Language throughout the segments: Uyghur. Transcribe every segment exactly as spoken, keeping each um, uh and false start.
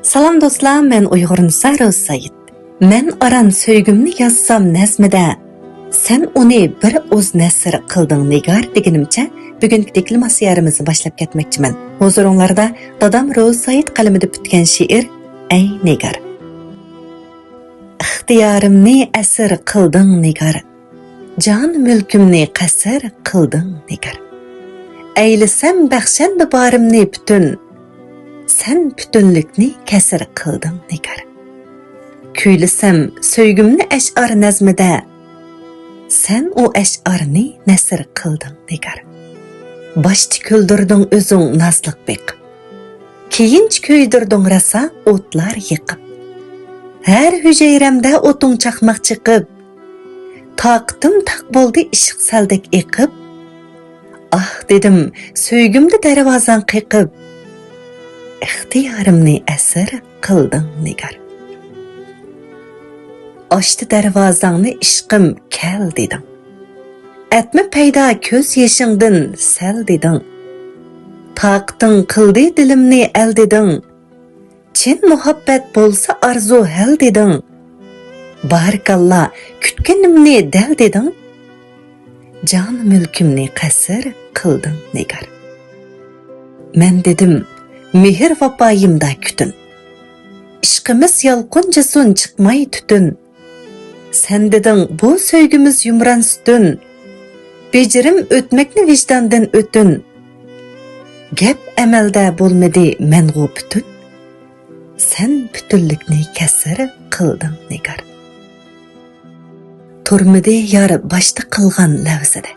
سالام دوستلار، مەن ئۇيغۇرنىسا روزا سايىت. مەن ئاران سۆيگۈمنى يازسام نەزمىدە، سەن ئۇنى بىر ئۇز نەسر قىلدىڭ نىگار دېگىنىمچە، بۈگۈنكى دېكلاماتسىيەمىزنى باشلاپ كەتمەكچىمەن. ھۇزۇرۇڭلاردا دادام روزا سايىت قەلىمىدە پۈتكەن شېئىر ئەي نىگار. ئىختىيارىمنى ئەسىر قىلدىڭ نىگار، جان مۈلكۈمنى قەسىر قىلدىڭ نىگار. ئەيلىسەم بەخشەندە بارىمنى پۈتۈن، سەن پۈتۈنلۈكنى كەسىر قىلدىڭ نىگار. كۈيلىسەم سۆيگۈمنى ئەشئار نەزمىدە، سەن ئۇ ئەشئارنى نەسر قىلدىڭ نىگار. باشتا كۈلدۈردۈڭ ئۆزۈڭ نازلىق بېقىپ، كېيىنچە كۆيدۈردۈڭ راسا ئوتلار يېقىپ. ھەر ھۈجەيرەمدە ئوتۇڭ چاقماق چېقىپ، تاقىتىم تاق بولدى ئىشق سەلدەك ئېقىپ. ئاھ دېدىم سۆيگۈمدە دەرۋازاڭ قېقىپ، ئىختىيارىمنى ئەسىر قىلدىڭ نىگار. ئاچتى دەرۋازاڭنى ئىشقىم كەل دېدىڭ، ئەتمە پەيدا كۆز يېشىڭدىن سەل دېدىڭ. تاقىتىڭ قىلدى دىلىمنى ئەل دېدىڭ، چىن مۇھەببەت بولسا ئارزۇ ھەل دېدىڭ. بارىكاللا، كۈتكىنىمنى دەل دېدىڭ. جان مۈلكۈمنى قەسىر قىلدىڭ نىگار. مەن دېدىم مېھىر ۋاپايىمدا كۈتۈن، ئىشقىمىز يالقۇنجىسۇن چىقماي تۈتۈن. سەن دېدىڭ بۇ سۆيگۈمىز يۇمران سۈتۈن، بېجىرىم ئۆتمەكنى ۋىجداندىن ئۆتۈن. گەپ ئەمەلدە بولمىدى مەنغۇ پۈتۈن، سەن پۈتۈنلۈكنى كەسىر قىلدىڭ نىگار. تۇرمىدى يار باشتا قىلغان لەۋزىدە،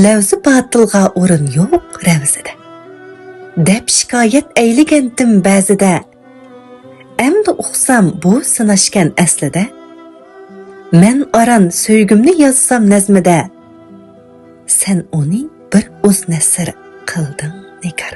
لەۋزى باتىلغا ئورۇن يوق رەۋزىدە، دەپ شىكايەت ئەيلىگەنتىم بەزىدە. ئەمدى ئۇقسام بۇ سىناشكەن ئەسلىدە، مەن ئاران سۆيگۈمنى يازسام نەزمىدە، سەن ئۇنى بىر ئۇز نەسر قىلدىڭ نىگار.